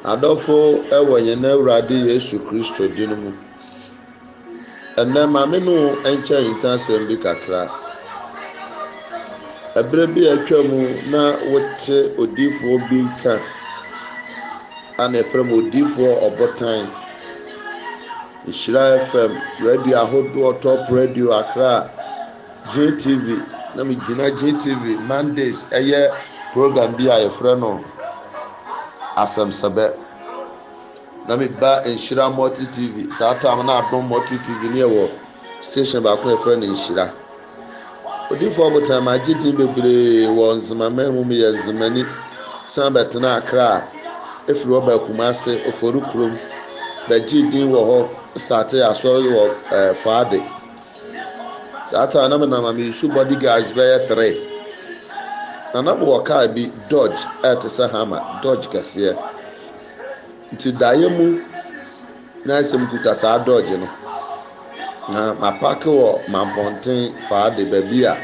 Adɔfo wɔ yɛn Awurade Yesu Kristo din mu. Ɛnnɛ ma me ne wo nkyɛ ntasɛm bi kakra. Ɛberɛ bi a atwa mu na wote odiyifoɔ bi ka a na yɛfrɛ no odiyifoɔ ɔbotan. Nhyira FM, radio ahodoɔ, Top Radio Accra, GTV, na megyina GTV Mondays ɛyɛ program bi a yɛfrɛ no Asɛmsɛbɛ. Na meba Nhyira Multi TV, saa tam na Adom Multi TV ne ɛwɔ station baako a yɛfrɛ no Nhyira. Odiyifoɔ Ɔbotan, magye din bebree wɔ Nzemaman mu, meyɛ Nzemani, san bɛtena Accra, ɛfiri hɔ baa Kumase, Ofori kurom, bɛgyee din wɔ hɔ, startee asɔre wɔ ɛɛ eh, Faade. Saa time na menam a mesu body guards bɛyɛ three. Na na mewɔ car bi Dodge ɛte sɛ Hammer, Dodge kɛseɛ. Nti daeɛ mu na ayɛ sɛ mekuta saa Dodge no. Na mapake wɔ Mampɔnten Faade baabi a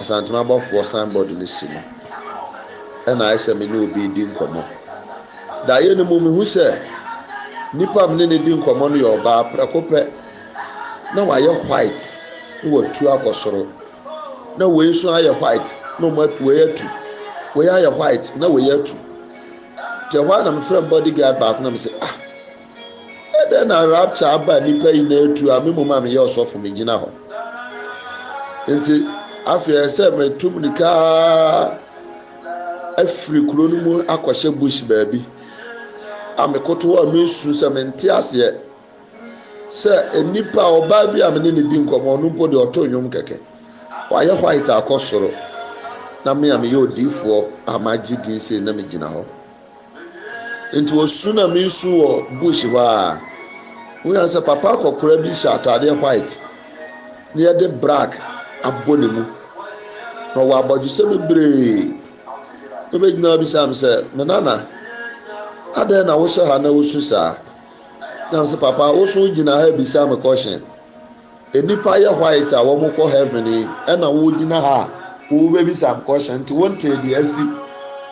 Asantuma abɔfoɔ signboard no si no. Ɛna ayɛ sɛ me ne obi redi nkɔmmɔ. Daeɛ no mu mehu sɛ nipa a me ne no di nkɔmmɔ no yɛ ɔbaa prɛko pɛ. Na wayɛ white na watu akɔ soro. Na wei nso ayɛ white na wɔn atu wei atu. Wei ayɛ white na wei atu. Nti ɛhɔ ara na mefrɛ me bodyguard baako na mese ah ɛdɛn na rapture aba nnipa yi na atu a me mmom a meyɛ ɔsɔfo megyina hɔ. Nti afei ɛsɛ sɛ metu mmirika afiri kuro no mu akɔhyɛ bush baabi a mekoto hɔ a mesu sɛ mente aseɛ sɛ nnipa a ɔbaa bi a me ne ne di nkɔmmɔ ɔno mpo deɛ ɔto nnwom kɛkɛ wayɛ white akɔ soro na me a meyɛ odiifoɔ a magye din sei na megyina hɔ nti osu na mesu wɔ bush hɔ a wonya sɛ papa akɔkora bi hyɛ ataadeɛ white na yɛde black abɔ ne mu na ɔwɔ abɔdwesɛ bebree wobɛgyina bisa me sɛ me nana adɛn na wohyɛ ha na wosu saa Na mese papa wo so wogyina ha bisa me question. Nnipa yɛ white a wɔn kɔ heaven yi ɛna wogyina ha a wobɛbisa me question nti wontee deɛ asi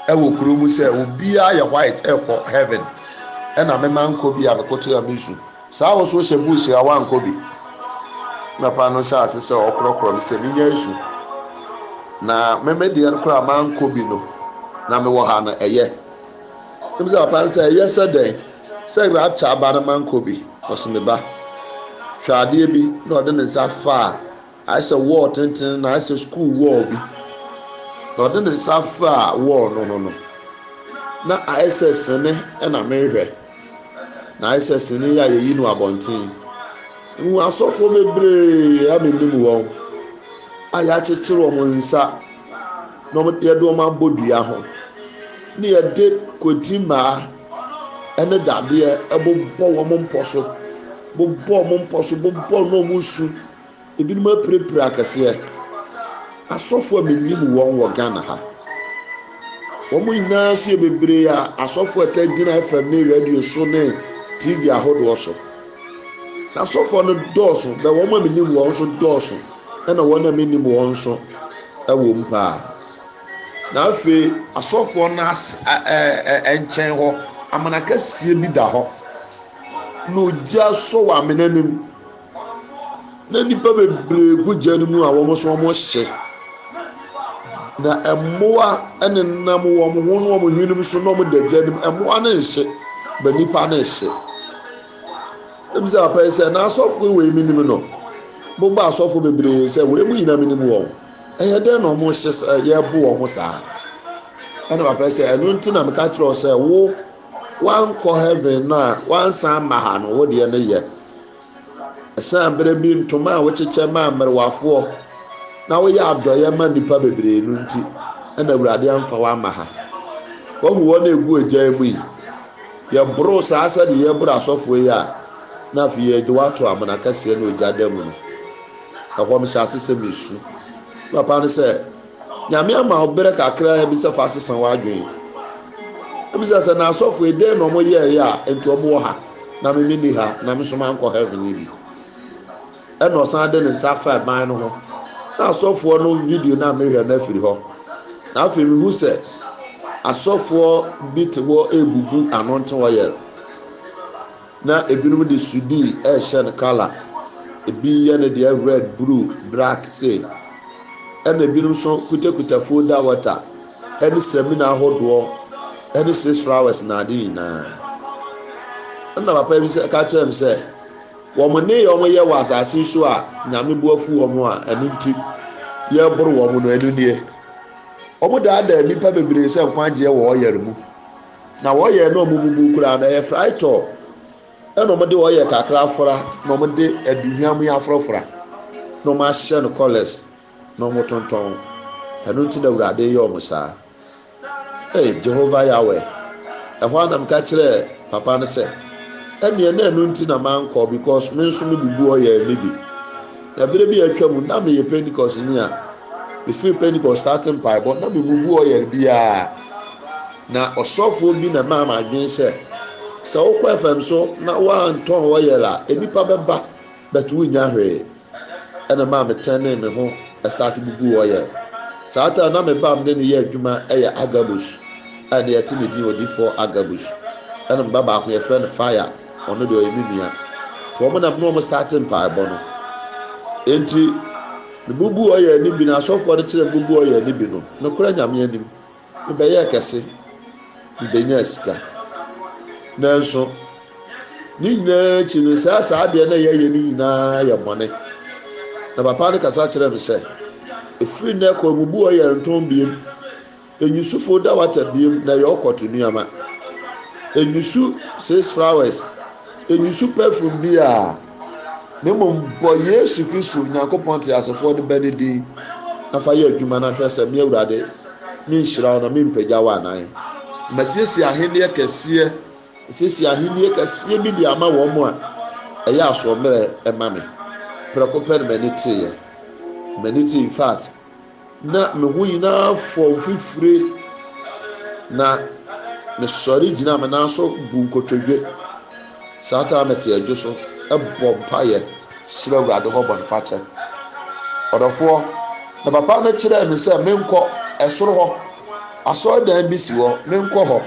ɛwɔ kuro mu sɛ obiara yɛ white ɛkɔ heaven ɛna mema nkɔ bi a mekoto a mesu saa wo so hyɛ bush a wankɔ bi na papa no hyɛ ase sɛ ɔkorɔkorɔ me sɛ menya esu na meme deɛ no koraa mankɔ bi no na mewɔ ha no ɛyɛ Ɛm sɛ papa no sɛ ɛyɛ sɛ dɛn sɛ rapture aba no mankɔ bi. Ɔse me ba, hwɛ adeɛ bi na ɔde ne nsa faa ayɛ sɛ wall tenten na ayɛ sɛ school wall bi. Na ɔde ne nsa faa wall no ho no, na ayɛ sɛ sene na mehwɛ. Na ayɛ sɛ sene yi a yɛyi no abɔnten. Mehu asɔfoɔ bebree a menim wɔn a yɛakyekyere wɔn nsa na yɛde wɔn abɔ dua ho, na yɛde kotimmaa ne dadeɛ bobɔ wɔn mpɔ so, bobɔ wɔn mpɔ so, bobɔ na wɔresu. Ebinom apirapira akɛseɛ. Asɔfoɔ a menim wɔn wɔ Ghana ha. Wɔn nyinaa nso yɛ bebree a asɔfoɔ a ɛtaa gyina FM ne radio so ne TV ahodoɔ so. Na asɔfoɔ no dɔɔso, bɛ wɔn a menim wɔn nso dɔɔso. Ɛna wɔn a mennim wɔn nso wɔ mu paa. Na afei asɔfoɔ no ase ɛɛ nkyɛn hɔ, amena kɛseɛ bi da hɔ. Na ogya sɔ wɔ amena no mu. Na nnipa bebree gu gya no mu a wɔn nso wɔrehye. Na mmoa nenam wɔn ho ne wɔn hwenem so na wɔda gya no mu. Mmoa no nhye, but nnipa no rehye. Ebisa papa yi sɛ, na asɔfo yi wei menim no? Mobɔ asɔfo bebree sɛ wei mu nyinaa menim wɔn. Ɛyɛ dɛn na wɔn hyɛ sɛ yɛbo wɔn saa? Ɛna papa yi sɛ, ɛno nti na meka kyerɛ wo sɛ wo wankɔ heaven no a wansan ma ha no wo deɛ no yɛ. Ɛsan berɛ bi ntoma a wokyekyɛ maa mmerewafoɔ na woyɛ adɔeɛ ma nnipa bebree no nti ɛna Awurade amfa wo amma ha. Wahu wɔn a egu ogya mu yi. Yɛboro saa sɛdeɛ yɛboro asɔfoɔ yi a, na afei yɛde wo ato amena kɛseɛ na ogya da mu no. Ɛhɔ mehyɛ ase sɛ mesu. Papa no sɛ, Nyame ama wo berɛ kakraa bi sɛ fa sesa w'adwene. Ebisa sɛ na asɔfoɔ yi dɛn na wɔn yɛɛyɛ a nti wɔn wɔ ha na me menni ha na me nso mankɔ heaven yi bi. Ɛna ɔsan de ne nsa fa ban no ho na asɔfoɔ no video no a mehwɛ no afiri hɔ. Na afei mehu sɛ. Asɔfoɔ bi te hɔ rebubu anointing oil, na ebinom de sudii rehyɛ no colour. Ebi yɛ no deɛ red, blue, black sei. Ɛna ebinom nso kutakuta folda water ɛne samina ahodoɔ ɛne six flowers na ade nyinaa. Ɛna papa bi sɛ ka kyerɛ me sɛ wɔn nneyɛɛ a wɔyɛ wɔ asase so a Nyame bo afu wɔn a ɛno nti yɛreboro wɔn no ɛno nie. Wɔdaadaa nnipa bebree sɛ nkwagyeɛ wɔ ɔyɛre mu. Na wɔyɛ na wɔbubu koraa no ɛyɛ frytol ɛna wɔde ɔyɛ kakra afra na wɔde aduhwam yi afrafra na wɔahyɛ no colours na wɔtontɔn. Ɛno nti na Awurade yɛ wɔn saa. Ei, Jehovah Yahweh. Ɛhɔ ara na meka kyerɛɛ papa no sɛ, ɛnneɛ na ɛno nti na mankɔ because me nso mebubu ɔyɛ no bi. Na berɛ bi a atwa mu na meyɛ Pentecost ni a, mefiri Pentecost starte mpaebɔ na mebubu ɔyɛ biara. Na ɔsɔfoɔ bi na ɛmaa m'adwene sɛ, sɛ wokɔ FM so na woantɔn ɔyɛ a, nnipa bɛba but wonnya hwee. Ɛna ɛmaa me tɛnee me ho start bubuu oil. Saa time na me ba a me ne no yɛ adwuma yɛ Agabus a ɛnɛ yɛte ne din odifoɔ Agabus. Ɛna me ba baako yɛfrɛ no Fire, ɔno deɛ ɔyɛ me nua. Nti wɔn na me ne wɔn start mpaebɔ no. Enti me bubu oil no bi na asɔfoɔ no kyerɛ me bubu oil no bi no, nokorɛ Nyame anim, Mebɛyɛɛ kɛse, mibenyaa sika. Nanso, ne nyinaa akyi no, saa saa adeɛ no a yɛyɛ no nyinaa yɛ bɔne. Na papa no kasa kyerɛɛ me sɛ, ɛfiri nnɛ kɔ mmubu ɔyɛ ntɔn biem, enyusufo da wata biem na ɛyɛ ɔkɔto nneɛma. Enyusu six flowers, enyusu perfume biara. Na mmom bɔ Yesu Kristo, Onyankopɔn teasefoɔ no Ba no din, na fa yɛ adwuma na hwɛ sɛ me Awurade menhyira wo na mempagya wo anan. Masiesie ahenneɛ kɛseɛ, masiesie ahennie kɛseɛ bi de ama wɔn a ɛyɛ asoɔmmerɛ ma me. Prɛko pɛ na m'ani teeɛ. M'ani tee, in fact, Na me ho nyinaa fɔɔ mfifire, na mesɔre gyinaa me nan so buu nkotodwe. Saa taa mete adwo so bɔ mpaeɛ srɛ Awurade hɔ bɔnefakyɛ. Ɔdɔfoɔ, na papa no kyerɛɛ me sɛ menkɔ ɛsoro hɔ. Asɔredan bi si hɔ, menkɔ hɔ,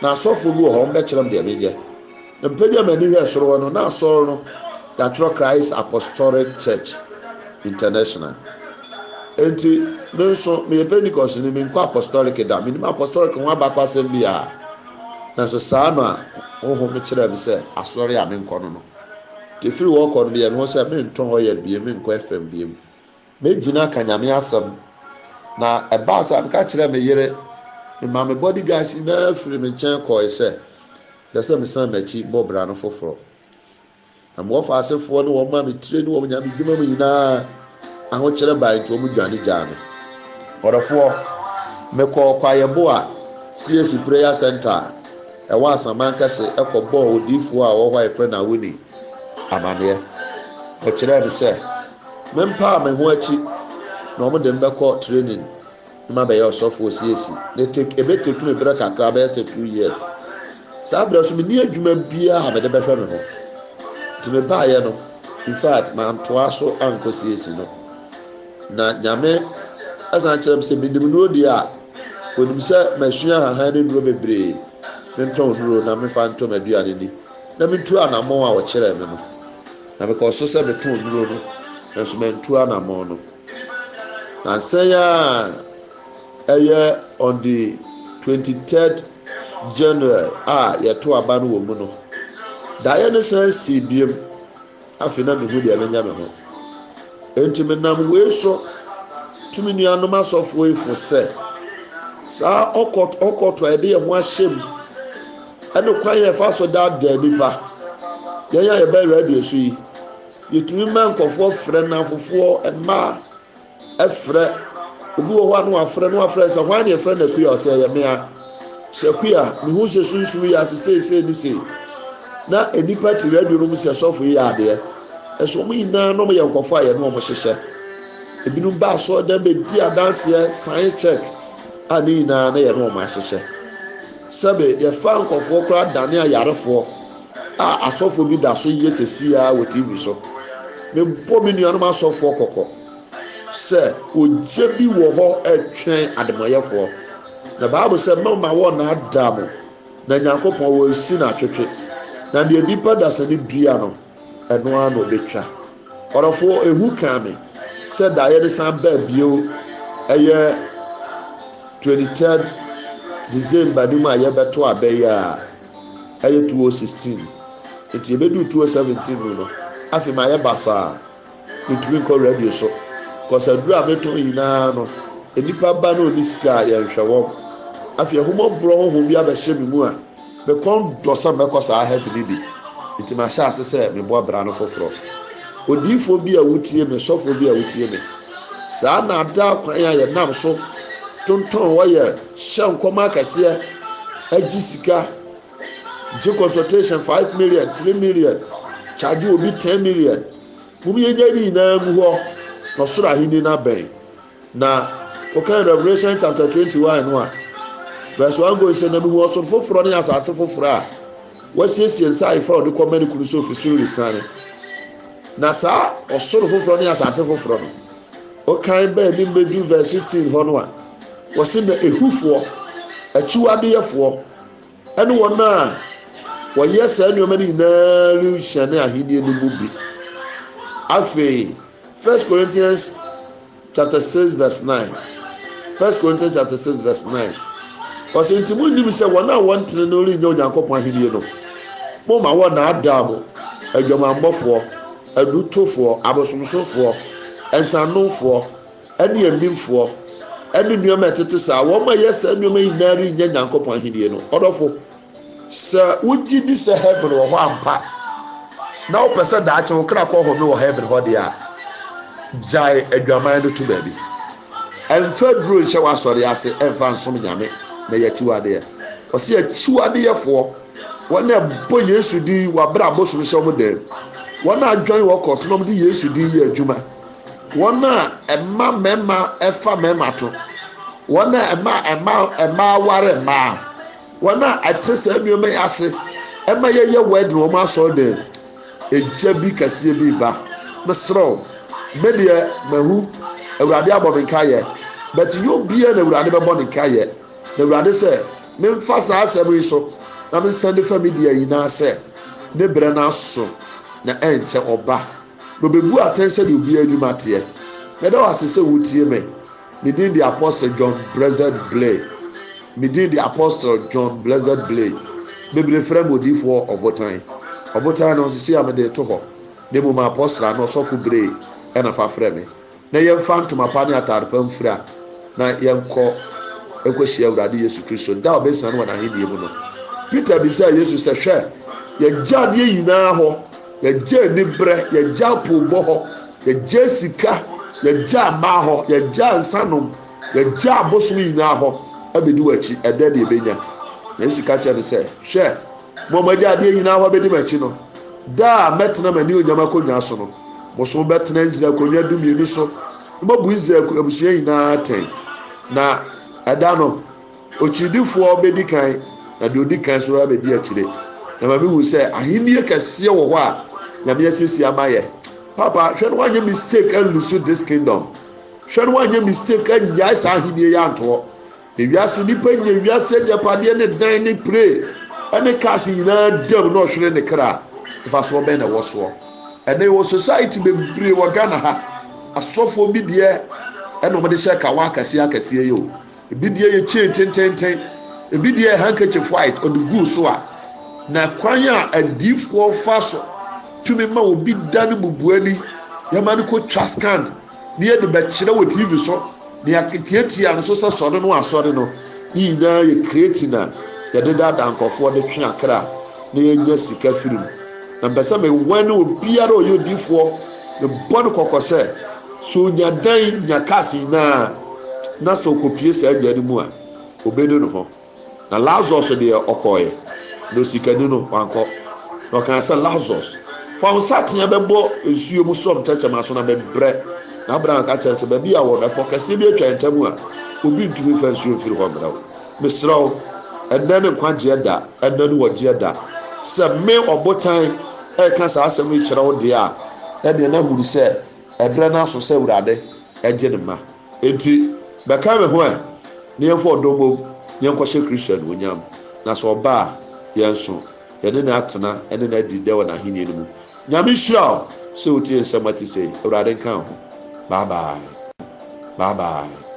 na asɔfoɔ bi wɔ hɔ, wɔbɛkyerɛ me deɛ menyɛ. Na mepagyaa m'ani hwɛɛ soro hɔ no, na asɔre no yɛatwerɛ Christ Apostolic Church International. Enti me nso meyɛ Pentecost ni, menkɔ apostolic da, menim apostolic ho abakwasɛm biara. Nanso saa na honhom no kyerɛɛ me sɛ asɔre a menkɔ no no. Nti ɛfiri hɔ kɔ no meyɛ me ho sɛ mentɔn ɔyɛ biem, menkɔ FM biem. Mɛgyina aka Nyame asɛm. Na ɛbaa saa, meka kyerɛɛ me yere, memaa me body guards nyinaa firii me nkyɛn kɔɔe sɛ, mepɛ sɛ mesan m'akyi bɔ bra no foforɔ. Na me wɔfaasefoɔ ne wɔn a me tire ne wɔn Nyame dwuma mu nyinaa ahokyerɛ bae nti wɔn dwane gyaa me. Ɔdɔfoɔ, mekɔɔ Kwaeɛboa CAC Prayer Center a ɛwɔ Asaman Kɛse kɔbɔɔ odiyifoɔ a ɔwɔ hɔ a yɛfrɛ no Awuni amaneɛ. Ɔkyerɛɛ me sɛ Mempaa me ho akyi na wɔn de me bɛkɔ training na mabɛyɛ ɔsɔfo wɔ CAC. Na take ebe take me berɛ kakra bɛyɛ sɛ 2 years. Saa berɛ so menni adwuma biara a mede bɛhwɛ me ho. Nti mebaeɛ no, in fact, mantoa so ankɔ CAC no. Na Nyame ɛsan kyerɛ me sɛ menim nnuro deɛ a, onim sɛ masua ahahan ne nnuro bebree. Mentɔn nnuro na memfa ntɔ m'aduane ni. Na mentu anammɔn a ɔkyerɛɛ me no. Na mekɔɔ so sɛ metɔn nnuro no, nanso mantu anammɔn no. Nansa yi ara a ɛyɛ on the 23rd January a yɛto aba no wɔ mu no, daeɛ no san sii biem. Afei na mehu deɛ menya me ho. Enti menam wei so tu me nuanom asɔfoɔ yi fo sɛ saa ɔkɔt ɔkɔto a yɛde yɛn ho ahyɛ mu ɛne kwan yɛn fa so daadaa nipa. Yɛn a yɛbɛ radio so yi, yɛtumi ma nkɔfoɔ frɛ nnamfofoɔ, mmaa ɛfrɛ. Obi wɔ hɔ a na wafrɛ na wafrɛ sɛ hwan na yɛfrɛ no Akua, ɔsɛ ɛyɛ mea. Sɛ Akua, mehu sɛ sunsum yi ase seesei ne sei. Na nnipa te radio no mu sɛ sɔfo yi yɛ adeɛ. Ɛso wɔn nyinaa na wɔyɛ nkɔfoɔ a yɛne wɔn hyehyɛ. Ebinom ba asɔredan bɛdi adanseɛ sign check a ne nyinaa na yɛne wɔn ahyehyɛ. Sɛbe yɛfa nkɔfoɔ koraa dane ayarefoɔ a asɔfoɔ bi da so yɛ sɛsi ara wɔ TV so. Mebɔ me nuanom asɔfoɔ kɔkɔ sɛ ogya bi wɔ hɔ ɛtwɛn ademɔyɛfoɔ. Na Bible sɛ mma wɔnnaadaa mo, na Nyankopɔn wɔnsi no atwetwe, na deɛ nipa dasani dua no, ɛno ara na ɔbɛtwa. Ɔdɔfoɔ, ehu kaa me sɛ daeɛ no san baa bio ɛyɛ 23rd December no mu a yɛbɛto abɛ yi a ɛyɛ 2016. Nti yɛbɛduru 2017 mu no, afei mayɛ basaa. Mentumi nkɔ radio so. Cause aduru a metɔn nyinaa no, nnipa ba na ɔni sika a yɛnhwɛ wɔn. Afei ahummɔborɔ honhom bi abɛhyɛ me mu a me kɔn dɔ sɛ mɛkɔ saa heaven no bi. Nti mahyɛ ase sɛ mebɔ bra no foforɔ. Odiyifoɔ bi a wotie me, sɔfoɔ bi a wotie me, saa naadaa kwan a yɛnam so tontɔn wɔyɛ hyɛ nkɔm akɛseɛ agye sika gye consultation 5 million, 3 million, charge obi 10 million. Mom yɛnya ne nyinaa ngu hɔ na ɔsoro ahenni no abɛn. Na wokan Revelation chapter 21 no a, verse 1 going sɛ, na mehu ɔsoro foforɔ ne asase foforɔ a wasiesie nsa ayeforɔ a ɔde kɔma ne kunu sɛ ofi soro resiane. Na saa ɔsoro foforɔ ne asase foforɔ no, wokan bɛɛ anim bɛduru verse 15 hɔ no a, wɔse na ehufoɔ, akyiwadeyɛfoɔ, ɛne wɔn a wɔyɛ saa nneɛma no nyinaa renhyɛne ahenni no mu bi. Afei, First Corinthians chapter 6 verse 9. First Corinthians chapter 6 verse 9. Ɔsɛ nti mo nim sɛ wɔn a wɔntene no rennya Onyankopɔn ahenni no. Mo ma wɔn naadaa mo, adwamammɔfoɔ, adutofoɔ, abosomsomfoɔ, nsanomfoɔ, ne amimfoɔ, ne nneɛma a ɛtete saa, wɔn a ɛyɛ saa nneɛma nyinaa rennya Nyankopɔn ahenni no. Ɔdɔfo, sɛ wogye di sɛ heaven wɔ hɔ ampa, na wopɛ sɛ daakye wo kra kɔ home wɔ heaven hɔ deɛ a, gyae adwaman no to baabi. Ɛmfa duro nhyɛ w'asɔre ase, ɛmfa nsom Nyame, na yɛ akyiwadeɛ. Ɔse akyiwadeyɛfoɔ, wɔn a ɛbɔ Yesu din wɔ abere abosom hyɛ wɔn dan, wɔn a adwan wɔ kɔɔto na wɔde Yesu din yɛ adwuma, wɔn a ɛma mmarima fa mmarima to, wɔn a ɛma ɛma mmaa ware mmaa, wɔn a ɛte saa nneɛma yi ase ɛma yɛyɛ wedding wɔn asɔre dan egya bi kɛseɛ bi ba. Mesrɛ wo, me deɛ mahu Awurade abɔ me nkayɛ, but nyɛ obiara na Awurade bɛbɔ ne nkayɛ. Na Awurade sɛ memfa saa asɛm yi so na mensan de fa media nyinaa sɛ ne berɛ no aso na ɛnkyɛ ɔba. Na obebu atɛn sɛdeɛ obiara nnwuma teɛ. Meda wo ase sɛ wotie me. Me din de Apostle John Blessed Blay. Me din de Apostle John Blessed Blay. Bebree frɛ me odiyifoɔ Ɔbotan. Ɔbotan no, sisi a mede to hɔ. Na mmom Apostle anaa Ɔsɔfo Blay ɛna fa frɛ me. Na yɛmfa ntoma pa ne atade pa mfira na yɛnkɔ nkɔhyia Awurade Yesu Kristo da a ɔbɛsiane wɔ n'ahenni mu no. Peter bisaa Yesu sɛ, Hwɛ, yɛgya adeɛ nyinaa hɔ, yɛgya aniberɛ, yɛgya apoobɔ hɔ, yɛgya sika, yɛgya mmaa hɔ, yɛgya nsanom, yɛgya abosom nyinaa hɔ abɛdi w'akyi, ɛdɛn na yɛbɛnya? Na Yesu ka kyerɛ no sɛ, Hwɛ, mo a moagya adeɛ nyinaa hɔ abɛdi m'akyi no, da a mɛtena m'anionyam akonnwa so no, mo so mobɛtena Israel akonnwa 12 so, na moabu Israel abusua nyinaa atɛn. Na ɛda no, okyidifoɔ bɛdi kan, na deɛ ɔdi kan nso abɛdi akyire. Na ma mehu sɛ ahennie kɛseɛ wɔ hɔ a Nyame asiesie ama yɛ. Papa, hwɛ no wanyɛ mistake anlusu this kingdom. Hwɛ no wanyɛ mistake annyae saa ahennie yi antoɔ. Na wiase nipa nya wiase agyapadeɛ ne dan ne pire ne cars nyinaa dam na ɔhwere ne kra. Mfasoɔ bɛn na ɛwɔ soɔ? Ɛnɛ wɔ society bebree wɔ Ghana ha, asɔfoɔ bi deɛ ɛna wɔde hyɛ kawa akɛseɛ akɛseɛ yi o. Ebi deɛ yɛ chain tententen, ebi deɛ yɛ handkerchief white ɔde guu so a. Na kwan a adiifoɔ fa so tumi ma obi da ne bubuani, yɛma no kɔtwa scan na yɛde bɛkyerɛ wɔ TV so na yɛatiatia no so sɛ sɔre no asɔre no, ne nyinaa yɛ creating a yɛde daadaa nkurɔfoɔ de twe akra na yɛnya sika firi mu. Na mpɛ sɛ mewɛn ne obiara a ɔyɛ odiifoɔ, mebɔ no kɔkɔ sɛ, sɛ onya dan nya cars nyinaa na sɛ ɔkɔpie saa gya no mu a, ɔbɛnu ne ho. Na Lazarus deɛ ɔkɔeɛ, na osikani no wankɔ. Na ɔkaa sɛ, Lazarus, fa wo nsateaa bɛbɔ nsuo mu sɔ me tɛkyɛma so na mebrɛ. Na Abraham ka kyerɛ no sɛ, Baabi a wɔ no, ɛpɔ kɛseɛ bi atwa yɛn ntam a obi ntumi mfa nsuo mfiri hɔ mmrɛ wo. Mesrɛ wo, ɛnnɛ ne nkwagyeɛ da, ɛnnɛ ne ɔgyeɛ da. Sɛ me, ɔbotan, reka saa asɛm yi kyerɛ wo deɛ a, ɛnneɛ na hunu sɛ ɛberɛ no aso sɛ Awurade gye ne mma. Enti, bɛka me ho ɛ, na yɛmfa ɔdɔ mmom. Na yɛnkɔhyɛ Kristo anuonyam. Na sɛ ɔba a, yɛn nso, yɛne no atena ne no adi dɛ wɔ n'ahenni no mu. Nyame nhyira wo sɛ wotie nsɛm a ɛte sei. Awurade nka wo ho. Bye bye. Bye bye.